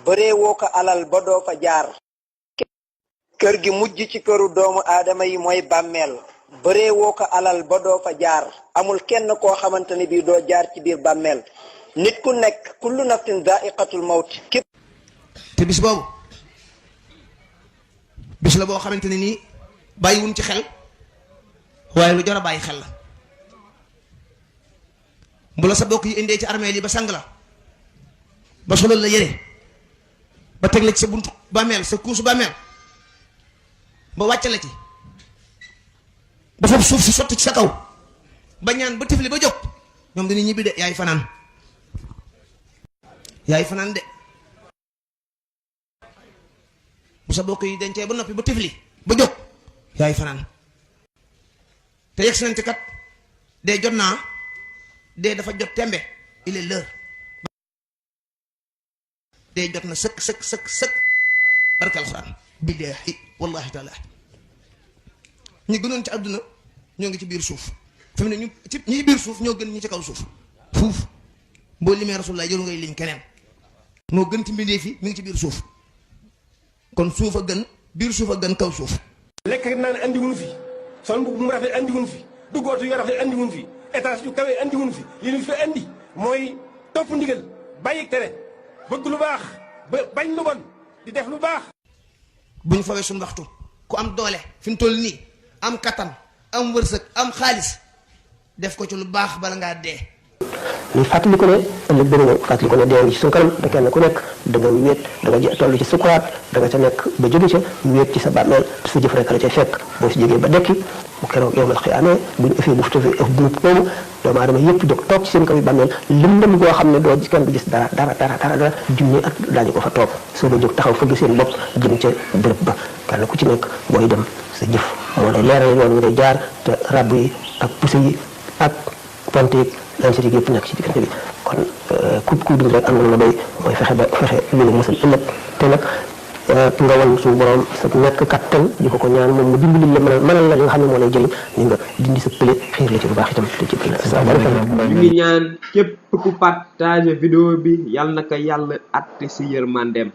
bëree woo ko alal ba doo fa jaar. kër gi mujj ci këru doomu aadama yi mooy bàmmeel bëree woo ko alal ba doo fa jaar amul kenn koo xamante ne bii doo jaar ci biir bàmmeel nit ku nekk kullu nafsin zaiqatul mawt. te bis boobu bis la boo xamante ne nii bàyyiwuñ ci xel waaye lu jar a bàyyi xel la. bu la sa bokk yi indee ci armeel yi ba sang la ba solal la yére ba teg la ci sa buntu bàmmeel sa kuusu bàmmeel ba wàcc la ci ba fab suuf si sotti ci sa kaw ba ñaan ba tifli ba jóg ñoom dañuy ñibbi de yaay fanaan de bu sa bokk yi dencee ba noppi ba tifli ba jóg yaay fanaan te yegg si nañ ci kat dee jot naa dee dafa jot tembe il est l'heure dee jot na sëkk barkal xuraan billaahi wallahi taala ñi gënoon ci àdduna ñoo ngi ci biir suuf fi mu ne ñu ci ñi biir suuf ñoo gën ñi ci kaw suuf fuuf boo limee rasulullah jëru ngay lim keneen moo gën ci mbindeef yi mi ngi ci biir suuf kon suuf a gën biir suuf a gën kaw suuf. lekk naan andi wuñ fi sol mbubb mu rafet andi wuñ fi duggootu yu rafet andi wuñ fi étage yu kawe andi wuñ fi li ñu fi andi mooy topp ndigal bàyyi tere bëgg lu baax ba bañ lu bon di def lu baax. bu ñu fawee suñu waxtu ku am doole fi mu toll nii am kattan am wërsëg am xaalis def ko ci lu baax bala ngaa dee. ñu fàttali ko ne ëllëg dana ñëw fàttali ko ne dee ngi ci suñu kanam te kenn ku nekk da nga wéet da nga toll ci sukuraat da nga ca nekk ba jóge ca wéet ci sa bàmmeel te sa jëf rek la ca fekk boo si jógee ba dekki bu keroog yow mal xiyaamee bu ñu ëffee buftu fi ëff bu boobu doomu aadama yëpp jóg toog ci seen kaw yi bàmmeel lëndëm goo xam ne doo kenn du gis dara junne ak daañu ko fa toog soo ko jóg taxaw fëgg seen bopp jëm ca bërëb ba kenn ku ci nekk booy dem sa jëf moo lay leeral yoon wi day jaar te ràbb yi ak pusa yi ak pont yi lancé yi yëpp nekk ci diggante bi kon ku dund rek am na lu la doy mooy fexe lu la musal ëllëg te nag nga wan suñu borom sa nekk kattan di ko ñaan moom mu dimbali la mënal la li nga xam ne moo lay jëriñ ni nga dindi sa pële xiir la ci bu baax itam te ci ñu ngi ñaan képp ku partage vidéo bi yàlla na ko yàlla atte si yërmandeem